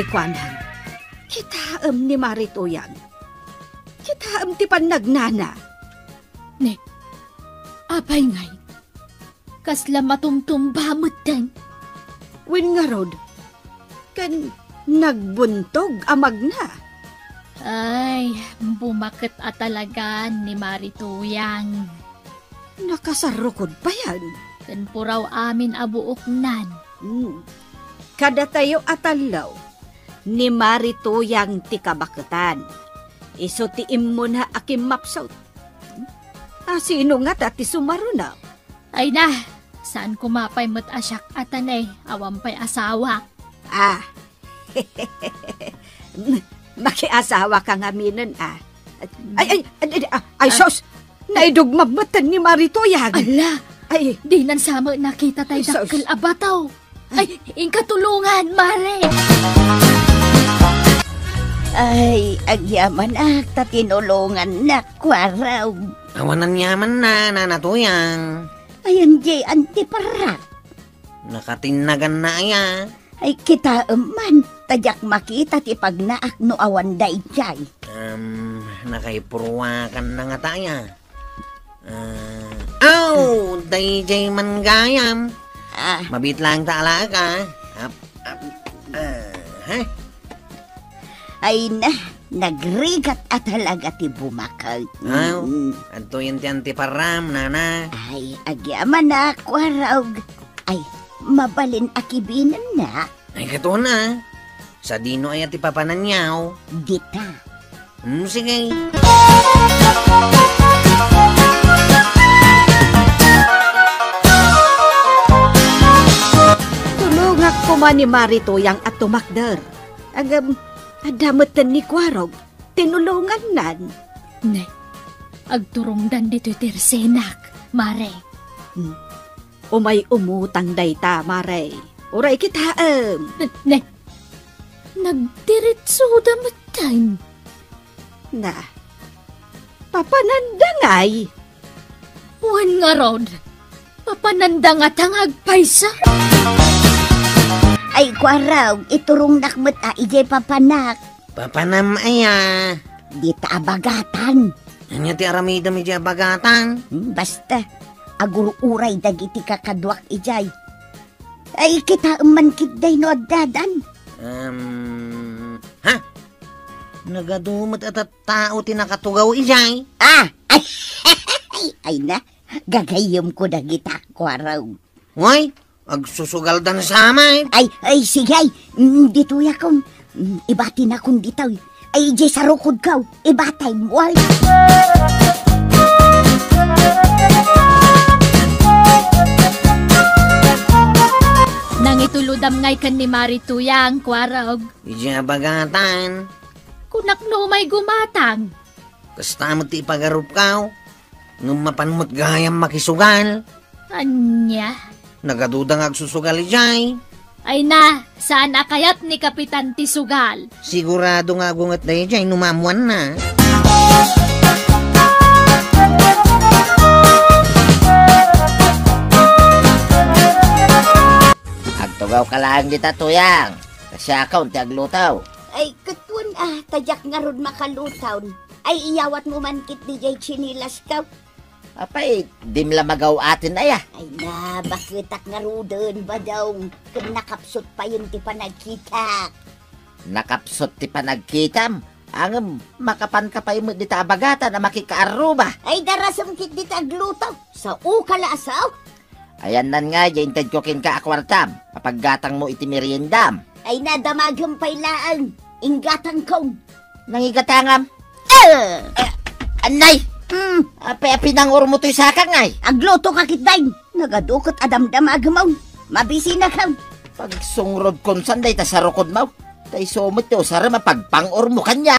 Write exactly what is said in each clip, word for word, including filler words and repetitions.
Kuanan, kitaem ni Mari Tuyang. Kitaem ti pannagnana. Ne, apay ngay? Kasla matumtumba metten. Wen ngarud, ken nagbuntog a magna. Ay, bumaket a talagan ni Mari Tuyang. Nakasarukod payen. Ken puraw amin a buoknan. Hmm. Kadatayo a tallo, ni Mari Tuyang ti kabaketan. Isu ti immuna a kimmapsut. A, sino ngata ti sumaruna? Ay na, saan ko mapay met a siak a tanay, awan pay asawa. Ah. Makiasawa ka ngaminen, ah. Ay, ay, ay, ay, ay, Ah. sus! Naidugmam metten ni Mari Tuyang. Ala! Ay. Dinan sa met nakita tay Ay, sus. dakkel a bato. Ay, inka tulongan, Mare! Ay, agyamanak ta tinulongannak, Kuarog. Awan aniamanna, Nana Tuyang. Ayan, jay, anti parrak. Nakatinnaganna aya. Ay, kitaem man, ta diak makita ti pagnaak no awan daydiay. Em, nakaipruakanna ngata aya. Ah, aw, daydiay man gayam. Ah. Mabiit laeng ta alaek, ah. Ap, ap, ah, ha? Ay na, nagrigat a talaga ti bumaket. Aw, Mm. adtoyen ti antiparam, nana. Ay, agyamanak, Kuarog. Ay, mabalin a kibinennak. Ay, katon a. Sadino aya ti papananyaw? Dita. Hmm, sige. Tulongak koma ni Mari Tuyang a tumakder. Ngem, adda metten ni Kuarog, tinulongannan. Ne, agturongdan ditoy tersenak, Mare. Hmm. Umay umutang dayta, Mare. Uray kitaem. Ne, nagdiritsoda metten. Na, papananda ngay? Wen ngarud, papananda ngata nga agpaysa? Ay, Kuarog, iturongnak met a idiay papanak. Papanam aya? Dita a bagatan. Ania ti aramidem idiay a bagatan? Hmm, basta, agur-uray dagiti kakaduak idiay. Ay, kitaem man ketdi no addadan. Um, ha? Nagadu met a tattao ti nakatugaw idiay? Ah! Ay, ay na, gagayyemko dagita, Kuarog. Way, agsusugaldan sa met. Ay, ay, sige, ay. Mm, ditoy akon. Mm, ibatinakon ditoy. Ay, idiay sarukodko. Ibatay mo, ay. Nangitulodam ngay ken ni Mari Tuyang, Kuarog. Idiay a bagatan. Kunak no umay gumatang. Kasta met ti ipagarupko, ngem mapan met gayam makisugal. Ania? Nagaduda nga agsusugal idiay. Ay na, saan a kayat ni Kapitan ti sugal? Sigurado nga agunget daydiay no maammoanna. Agtugawka laeng dita, Tuyang. Kasiakon ti agluto. Ay, ket wen a, ta diak ngarud makaluto. Ay, iyawatmo man ketdi diay tsinilasko. Apay, dim la magaw-aten aya? Ay na, baketak ngaruden, Badong. Ken nakapsut payen ti panagkitak. Nakapsut ti panagkitam? Ngem, makapanka pay met dita a bagatan a makikaarruba. Ay, darasem ketdi ti agluto. Saoka la a sao? Ayanna ngay, diay intedko kenka a kuartam a paggatangmo iti meriendam. Ay, na, damagem pay laeng. Inggatangkon. Nangigatangam? Eh! Eh, anay! Hmm. Apay a pinanguormo toy sakak ngay? Aglutoka ketdi. Nagadu ket a damdamagem. Mabisinakon. Pagsungrod kon saan dayta sarukodmo. Ta isu met ti usarem a pagpanguormo kaniak.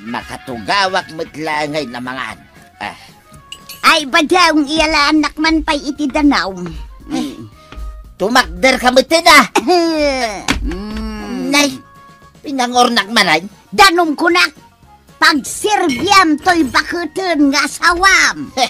Makatugawak met laeng ngay a mangan. Ah. Ay, Badong, iyalaannak man pay iti danum. Ay, tumakderka met ida. Mm. Nay, pinanguornak manen? Danum kunak. Pagserbiam toy baketen nga asawam. Heh,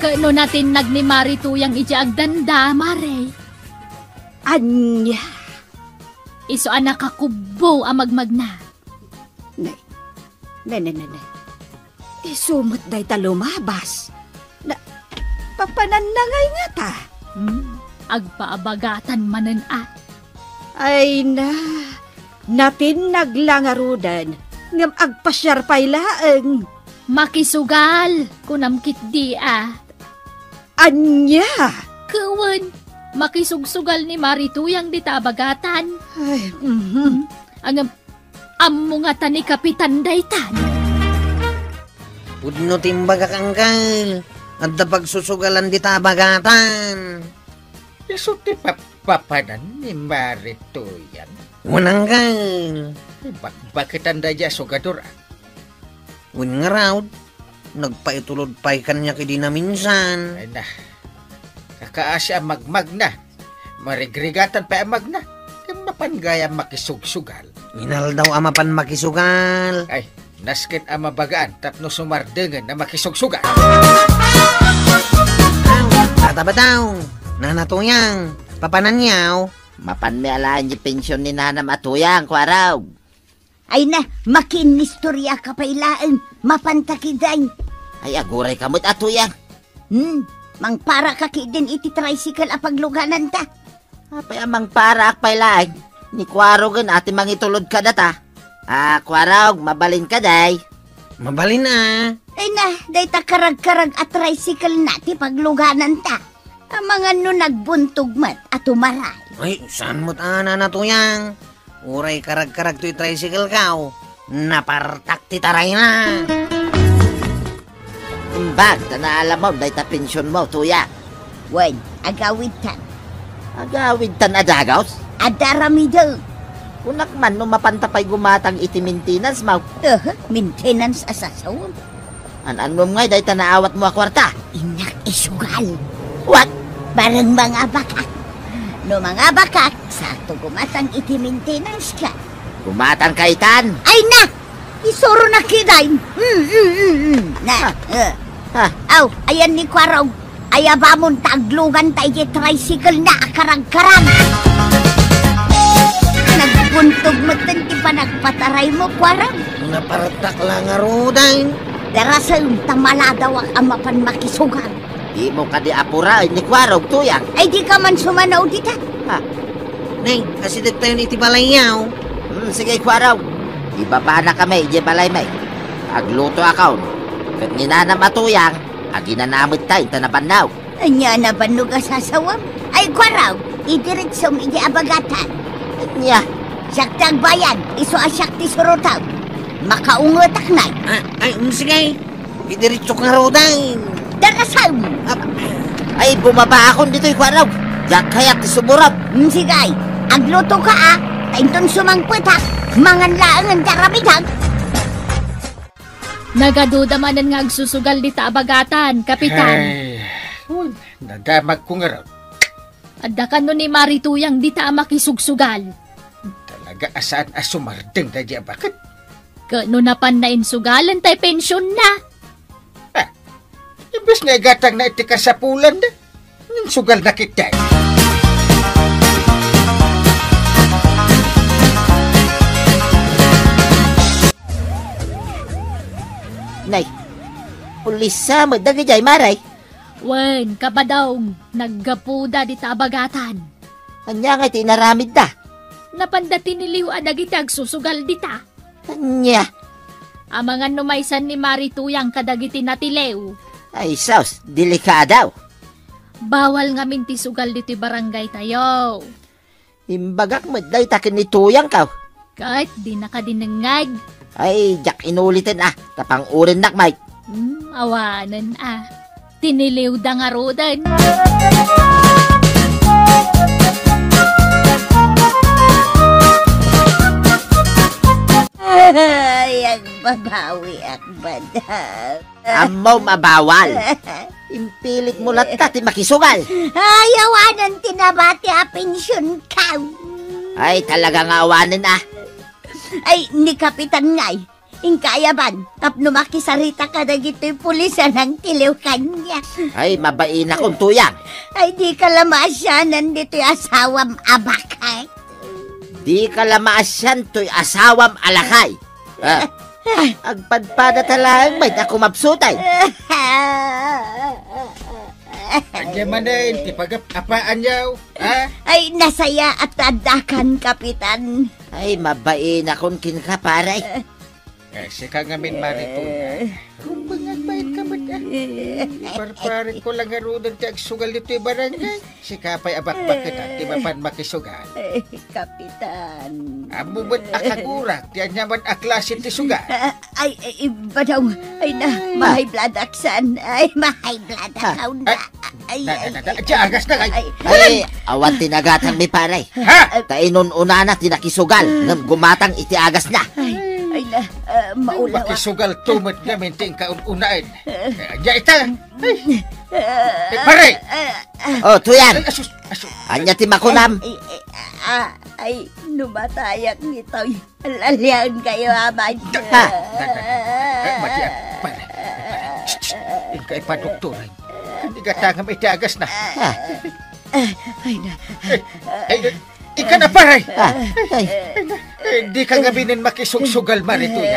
Ket no natinnag ni Mari Tuyang iti agdanda, Mare. Ania? Isu a nakakubbo a magmagna. Ne, ne, ne, ne, ne. Isu met dayta lumabas. Na, papananna ngay ngata? Hmm, agpaabagatan manen a. Ay na, natinnag la ngaruden, ngem agpasiar pay laeng. Makisugal, kunam ketdi a. Ania? Ket wen, makisugsugal ni Mari Tuyang dita abagatan. Ay, mhm. Ngem, ammo ngata ni Kapitan daytan. Pudno ti imbagak, Angkel. Adda pagsusugalan dita abagatan. Isu ti pep-, Papanan ni Mari Tuyang? Wen, anggal. Bakbaketan daydiay a sugador, a. Wen ngarud, nagpaitulod pay kaniak idi naminsan. Ay na, kakaasi a magmagna. Marigrigatan pay a magna. Ket mapan gayam makisugsugal. Inaldaw a mapan makisugal. Ay, nasken a mabagaan tapno sumardengen a makisugsugal. Aw, Tata Bataw, Nana Tuyang, papananyaw? Mapanmi a laeng ti pension ni nanam a Tuyang, Kuarog. Ay na, makiinnistoriaka pay laeng, mapanta ketdin. Ay, agurayka met a Tuyang. Hmm, mangparaka ketdin iti tricycle a paglugananta. Apay a mangparaak pay laeng, ni Kuarogen a ti mangitulod kadata. A, Kuarog, mabalin kadi? Mabalin a. Ay na, dayta karagkarag a tricycle na ti paglugananta. Amangan no nagbuntog met a tumaray. Ay, saan met a, Nana Tuyang? Uray karagkarag toy tricycle kaw, napartak ti tarayna. Imbag ta naalamon dayta pensionmo, Tuyang. Wen, agawidtan. Agawidtan a dagus? Adda aramidek. Kunak man no mapanta pay gumatang iti maintenance mo. Aha, maintenance a sasawem. An-annom ngay dayta naawatmo a kuarta? Innak isugal. What? Bareng mangabakak. No mangabakak, sakto gumatang iti maintenance ka. Gumatang ka itan? Ay na! Isuro na kidain. Mm, mm, mm, mm. Na. Ah. Eh. Ah. Aw, ayan ni Kuarog. Ay, abamon ta agluganta iti tricycle na a karagkarag. Nagbuntog metten ti panagpataraymo, Kuarog. Napartak la ngaruden. Darasem ta maladawak a mapan makisugal. Dimo kadi apuraen ni Kuarog, Tuyang? Ay, dika man sumanaw dita. Ha? Nay, asidegtayon iti balayyo. Hmm, sige, Kuarog. Ibabanakami idiay balaymi. Aglutoakon. Ket ni nanam a Tuyang, aginana metten ta nabannog. Ania a nabannog a sasawem? Ay, Kuarog, idiretsom idiay abagatan. Ania? Siak ti agbayad, isu a siak ti surotem. Makaungetak, nay. Ah, ay, mm, sige. Idiretsok ngaruden. Darasem! Ap-, ay, bumabaakon ditoy, Kuarog. Diak kayat ti sumurot. Mm, sige. Aglutoka, a. Ta inton sumangpetak, mangan laengen ti aramidek. Nagaduda manen nga agsusugal dita abagatan, Kapitan. Ay, un, nadamagko ngarud. Adda kano ni Mari Tuyang dita a makisugsugal. Talaga a saan a sumardeng daydiay a baket. Ket no napanna insugalen tay pensionna. Ah, imbes nga igatangna iti kasapulanda, insugalna ketdi. Nay, pulis met dagidiay, Mari. Wen, kabadong, naggapuda dita abagatan. Ania ngay ti inaramidda? Napanda tiniliw a dagiti agsusugal dita. Ania? Amangan no maysan ni Mari Tuyang kadagiti natiliw. Ay sus, delikado. Bawal ngamin ti sugal ditoy barangaytayo. Imbagak met dayta ken ni Tuyang kaw. Ket dinaka dinengngeg. Ay, diak inuliten a, ta pang-urennak met. Hmm, awanen a. Tiniliwda ngaruden. Ay, agbabawiak, madam. Ammom a bawal. Impilitmo latta ti makisugal. Ay, awanen ti nabati a pensionko. Ay, talaga nga awanen a. Ay, ni Kapitan ngay, inka ayaban, tapno makisarita kadagitoy pulis a nangtiliw kaniak. Ay, mabainakon, Tuyang. Ay, dika la maasianan ditoy asawam a baket. Dika la maasian toy asawam a lakay. Ah, agpadpadata laeng met a kumapsutay. Ania manen ti pagap-apaanyo, ha? Ay, nasayaat ta addakan, Kapitan. Ay, mabainakon kenka, pare. Eh, sika ngamin, Maritoy. Rumbeng, agbayadka met, ah. Parparenko la ngaruden ti agsugal ditoy barangay. Sika pay a bakbaketan ti mapan makisugal. Ay, Kapitan. Ammo met a kagurak ti aniaman a klase ti sugal. Ah, ay, ay, Badong. Ay na, ma-high blood ak san. Ay, ma-high blood ak. Ah, ay, ay, ay, ay, ay, ay, agasna, ay. Ay, awan ti nagatangmi, pare. Ha? Ta inun-unana ti nakisugal, ngem gumatang iti agasna. Ay, ay na, ah, maulaw ak. Makisugalto met ngamin ti inka un-unaen. Eh, ania ita? Ay. Eh, pare! Oh, Tuyan! Ay, asus, asus. Ania ti makunam? Ay, ay, ah, ay, no matayak ditoy. Lalian kayo, Amay. Ha? Eh, mati, ah, pare, pare. Shh, shh. Inka ipadoktoran. Igatangam iti agasna. Ha? Ay, na. Eh, eh, eh, ika na, pare. Ah, ay. Eh, di ka ngamin makisugsugal, Maritoy.